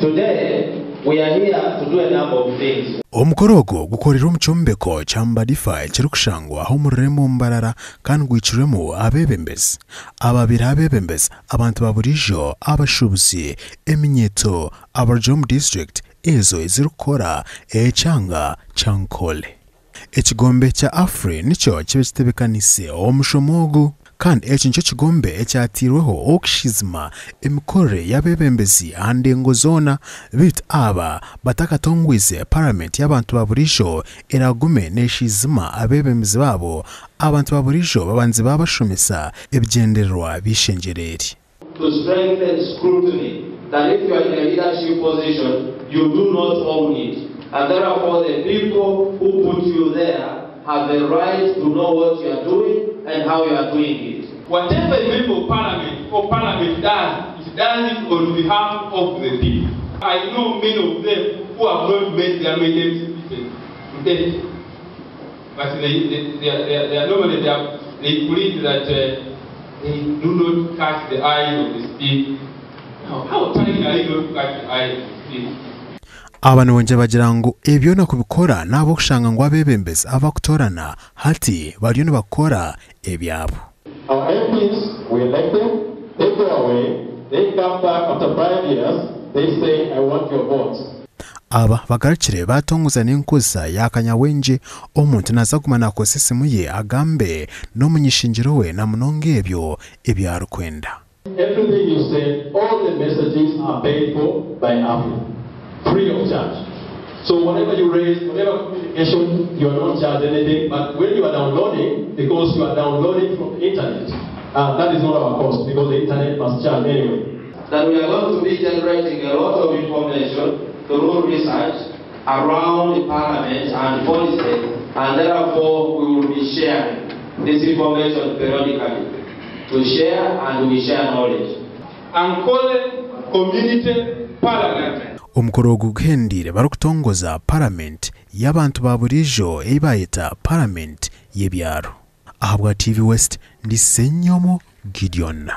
Today, we are here to do a number of things. Omukoro ogu gukoreirwe omu kyombeko kya Mbadifa ekirikushangwa omu rurembo Mbarara kandi gwikirwemu abeebembezi, ababaire abeebembezi, abantu ba buriijo, abashuubuzi, eminyeeto, abarugire omu disiturikiti ezo ezirikukora ekyanga kya Ankole. Ekigombe kya Afri nikyo kibe kitebekanise omushomo ogu kandi eki nikyo kigombe ekyatairweho okushizima emikorere y'abeebembezi aha ndengo zoona beitu aba batakatongwize Paramenti y'abantu ba buriijo eragume neshizima abeebembezi baabo abantu ba buriijo babanze baabashomesa ebigyendererwa by'eishengyero eri. To strengthen scrutiny that if you are in a leadership position, you do not own it and therefore the people who put you there have a right to know what you are doing and how you are doing it. Whatever a member of parliament or parliament does, it does it on behalf of the people. I know many of them who have not made their maiden speeches to date. But they, they, they, they, they are normally they, are, they plead that they do not catch the eye of the speaker. Now, how tiny are you going to catch the eye of the speaker? Aba nibongyera bagira ngu ebi byona kubikora n'ahabw'okushanga ngu abeebembezi abakutoorana hati bariyo nibakora ebyabo. Our MPs, we elect them, they go away, they come back after 5 years, they say, "I want your votes." Aba bagarukire batongoza n'enkozesa ya kanyabwengye, omuntu naaza kuguma naakozesa esimu ye agambe n'omuny'ishengyero we na munonga ebyo ebi arikwenda. Everything you send, all the messages are paid for by AFRI, free of charge. So whatever you raise, whatever communication, you are not charged anything. But when you are downloading, because you are downloading from the internet, that is not our cost because the internet must charge anyway. That we are going to be generating a lot of information through research around the parliament and policy, and therefore we will be sharing this information periodically to share and we share knowledge. Ankole Community Parliament. Omukoro ogu guhendeire barikutongoza Paramenti y'abantu ba buriijo ei bayeta Paramenti y'ebyaro. Ahabwa TV West, ndi Ssenyomo Gideon.